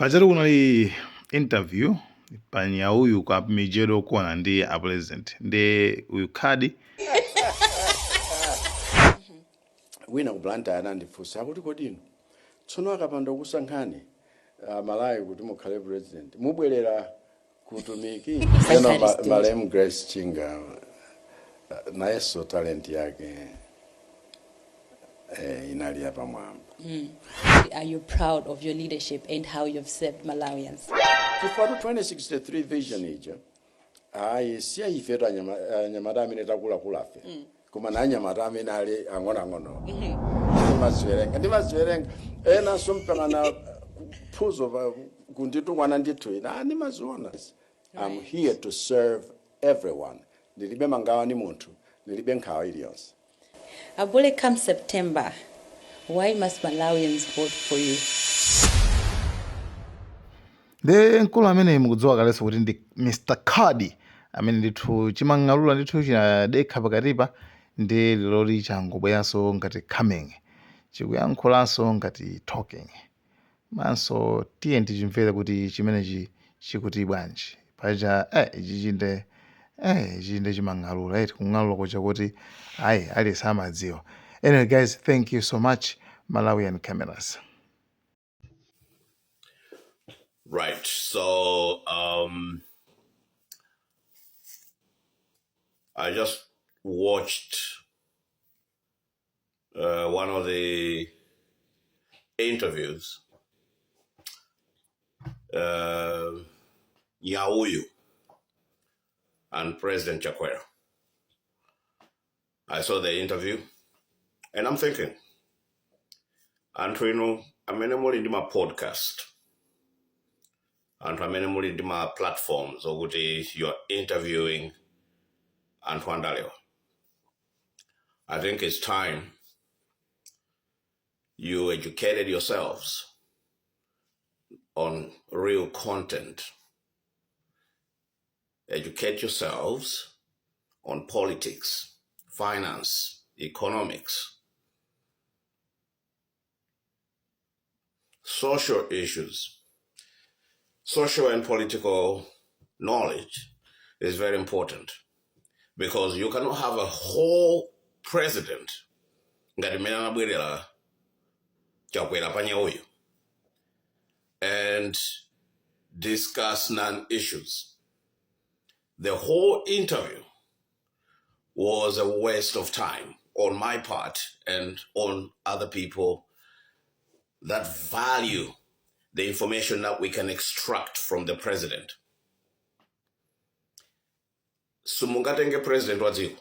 Pajatu kunali interview pa Nyauyu kwa Mijedo Corner ndi a president ndi uyu Khadi. Wina ku Blantyre anandifunsa akuti, kodi inu tsono akapanda kusankhani Malawi kuti mukhale president, mubwerera kutumiki? Eno malemu Grace Chinga, nayenso talent yake inali yapamwamba. Are you proud of your leadership and how you've served Malawians? Chifukwa 2063 vision ija, ayi, siya ifetu anyamata amene takulakulafe, koma na anyamata amene ali ang'onoang'ono. Ndimaziwerenga enanso mpakana phuzo kunditukwana ndithu ine. Ah, ndimaziona. I'm here to serve everyone. Ndilibe mangawa ni munthu, ndilibe nkhawa iliyonse. Abule, come September, why must Malawians vote for you? Nde mkulu amene mukudziwa kalenso kuti ndi Mr Khadi, amene ndithu chimang'alula ndithu chinadekha pakatipa, ndi leloli changobweranso ngati coming, chikuyankhulanso ngati talking manso. Tiye tichimvere kuti chimenechi chikuti bwanji. Paja ichi chinde ichi chinde chimang'alula kung'alula kuja kuti ayi, aliyense amadziwa. Anyway guys, thank you so much, Malawian Cameras. Right. So I just watched one of the interviews, Nyauyu and President Chakwera. I saw the interview and I'm thinking, anthu inu amene muli ndi ma podcast, anthu amene muli ndi ma platforms okuti you're interviewing anthu andalewa, I think it's time you educated yourselves on real content. Educate yourselves on politics, finance, economics, social issues. Social and political knowledge is very important because you cannot have a whole president ngati mmene anabwerera Chakwera panyauyu and discuss non-issues. The whole interview was a waste of time on my part and on other people that value the information that we can extract from the president. Simungatenge president wa dziko,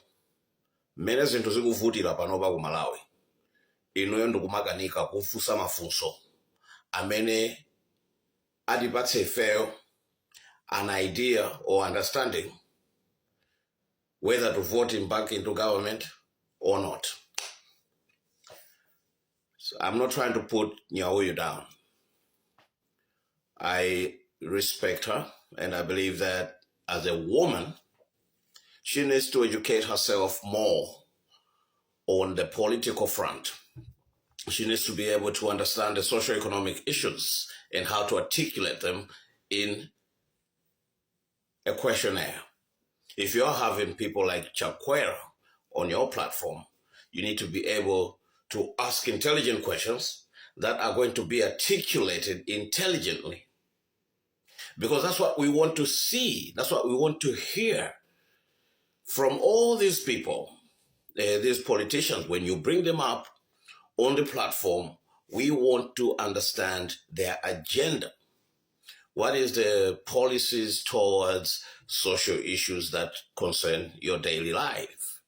mmene zinthu zikuvutira panopa ku Malawi, inuyo ndikumakanika kufunsa mafunso amene atipatse ifeyo an idea or understanding whether to vote him back into government or not. So I'm not trying to put Nyauyu down. I respect her and I believe that as a woman, she needs to educate herself more on the political front. She needs to be able to understand the socio-economic issues and how to articulate them in a questionnaire. If you're having people like Chakwera on your platform, you need to be able to ask intelligent questions that are going to be articulated intelligently. Because that's what we want to see. That's what we want to hear from all these people, these politicians. When you bring them up on the platform, we want to understand their agenda. What is the policies towards social issues that concern your daily life?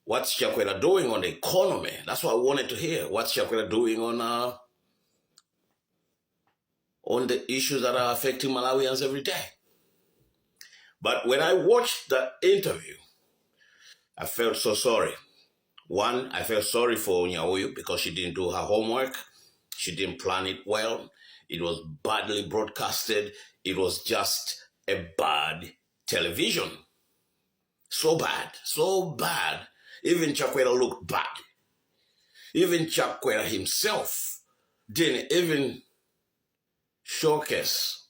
What's Chakwera doing on the economy? That's what I wanted to hear. What's Chakwera doing on the issues that are affecting Malawians every day? But when I watched that interview, I felt so sorry. One, I felt sorry for Nyauyu because she didn't do her homework. She didn't plan it well. It was badly broadcasted. It was just a bad television. So bad, so bad. Even Chakwera looked bad. Even Chakwera himself didn't even showcase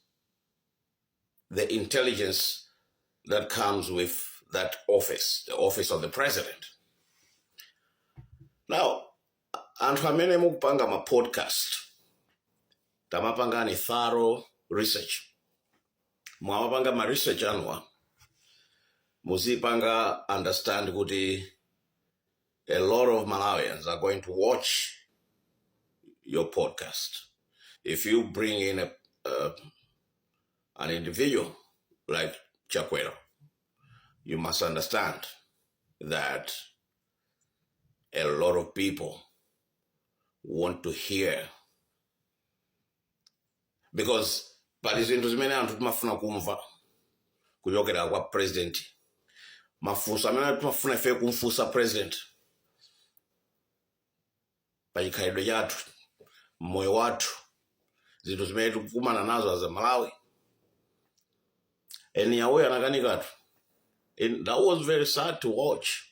the intelligence that comes with that office, the office of the president. Now, anthu amene mukupanga ma podcast, tamapangani thorough research. Mwamapanga ma research anuwa, muzipanga understand kuti a lot of Malawians are going to watch your podcast. If you bring in an individual like Chakwera, you must understand that a lot of people want to hear, because pali zinthu zimene anthu timafuna kumva kuchokera kwa president, mafunso amene timafuna ife kumfunsa president pachikhalidwe chathu, mmoyo wathu, zinthu zimene tikukumana nazo as a Malawi. And Nyauyu anakanikatu, and that was very sad to watch.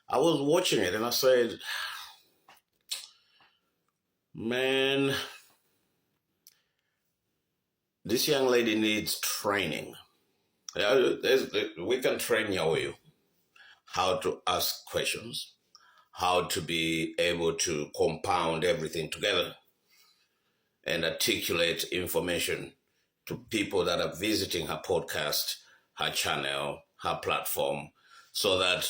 I was watching it and I said, "Man, this young lady needs training." Yeah, we can train Nyauyu how to ask questions, how to be able to compound everything together and articulate information to people that are visiting her podcast, her channel, her platform, so that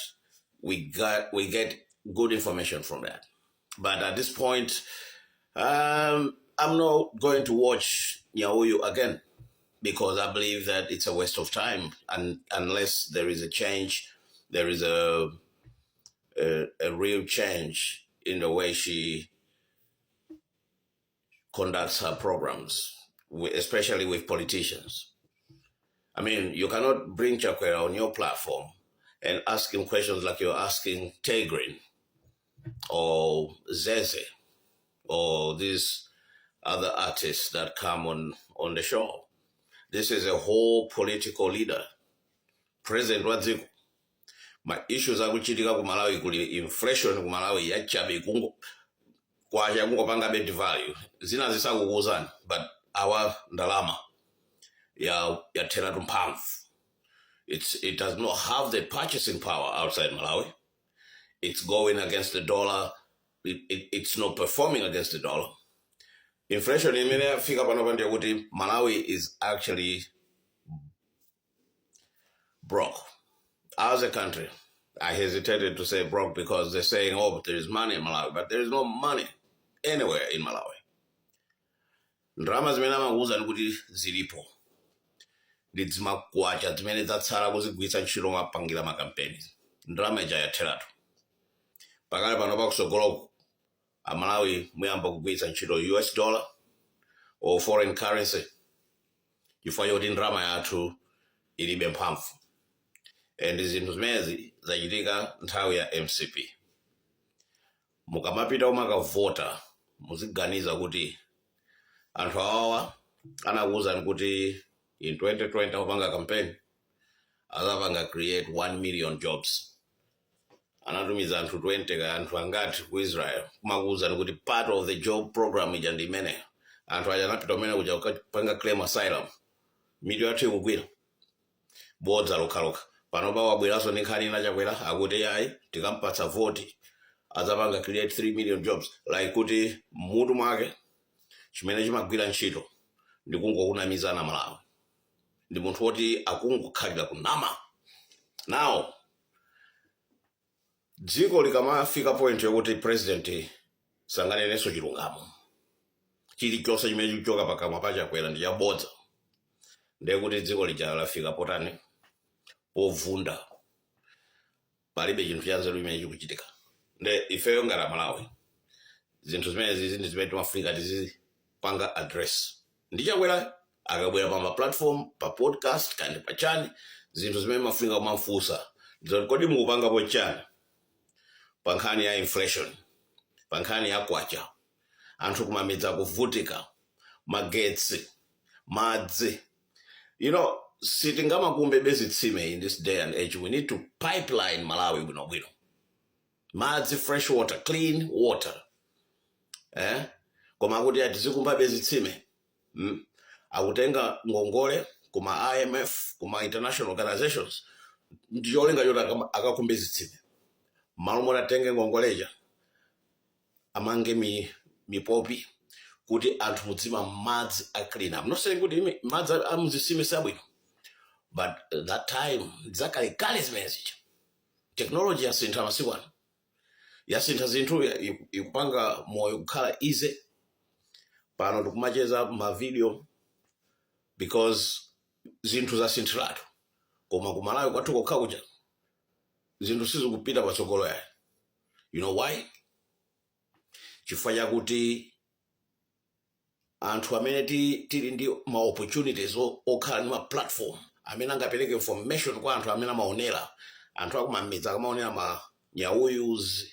we get good information from that. But at this point, I'm not going to watch Nyauyu again because I believe that it's a waste of time. And unless there is a change, there is a real change in the way she conducts her programs, especially with politicians. I mean, you cannot bring Chakwera on your platform and ask him questions like you're asking Tay Grin or Zeze or these other artists that come on the show. This is a whole political leader, president wa dziko. Ma issues akuchitika ku Malawi, kuli inflation ku Malawi yachabe, kungo kwacha kungopanga devalue, zina zisakukuuzani, but our ndalama ya yatheratu mphamvu. It does not have the purchasing power outside Malawi. It's going against the dollar. It's not performing against the dollar. Inflation imene yafika panopa ndiye kuti Malawi is actually broke as a country. I hesitated to say broke because they're saying, "Oh, there is money in Malawi," but there is no money anywhere in Malawi. Ndalama zimene amakuwuzani kuti zilipo ndi zimakwacha zimene zatsala kuzigwiritsa ntchito mapangira makampeni. Ndalama ija yatheratu. Pakale pano pakusogoloku, Amalawi muyamba kugwiritsa ntchito US dollar or foreign currency chifukwa choti ndalama yathu ilibe mphamvu. And zinthu zimenezi zachitika nthawi ya MCP. Mukamapita umakavota, muziganiza kuti anthu awawa anakuwuzani kuti in 2020 akupanga campaign azapanga create 1 million jobs. Anatumiza anthu 20 ka anthu angati ku Israel kumakuwuzani kuti part of the job program ija ndi imeneyo. Anthu aja anapita kumene kuja kukapanga claim asylum. Mitu yathu ikugwira? Bodza lokhalokha. Panopa wabweranso ndi nkhani ina Chakwera, akuti ayi, tikampatsa voti azapanga create 3 million jobs, like kuti mmutu mwake chimene chimagwira ntchito ndi kungokunamizana. Malawi ndi munthu woti akungokhalira kunama. Now, dziko likamafika point yokuti president sanganenenso chilungamo, chilichonse chimene chikuchoka pakamwa pa Chakwera ndi chabodza, ndiye kuti dziko lija lafika potani? Povunda. Palibe chinthu cha nzeru chimene chikuchitika. Nde ifeyo ngati Amalawi, zinthu zimene zizi ndi zimene timafunika tizipanga address ndi Chakwera akabwera pa ma platform, pa podcast kandi pa chani. Zinthu zimene mafunika kumafunsa ndizoti, kodi mukupangapo chani pa nkhani ya inflation, pa nkhani ya kwacha, anthu kumamidza kuvutika, magetsi, madzi? Sitingamakumbe bezitsime in this day and age. We need to pipeline Malawi bwinobwino madzi, fresh water, clean water, eh? Koma kuti atizikumba bezitsime. Akutenga ngongole kuma IMF, kuma international organizations, ndi cholinga choti akakumbe zitsime. Malo moti atenge ngongoleja amange mipopi kuti anthu mudzimwa madzi a clean. I'm not saying kuti madzi a muzitsime si abwino, but that time zakalekale zimene zija. Technology yasintha masiku ano, yasintha zinthu, ikupanga moyo kukhala easy. Pano tikumacheza ma video because zinthu zasinthiratu. Koma kumalawi kwathu kokha kuja zinthu sizikupita patsogolo yayi. You know why? Chifukwa chakuti anthu amene tili ndi ma opportunities okhala ndi ma platform amene angapereke information kwa anthu amene amaonera, anthu akumamidzi akamaonera ma nyauyus,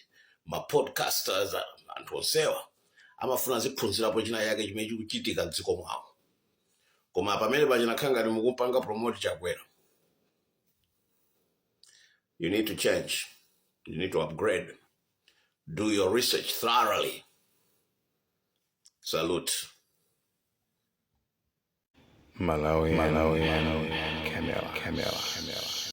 ma podcasters, anthu onsewa amafuna ziphunzirapo china yake chimene chikuchitika mdziko mwawo. Koma pamene pachinakhala ngati mukupanga promote Chakwera. You need to change, you need to upgrade, do your research thoroughly. Salute. Malawi, Malawi, Camera, Camera, Camera.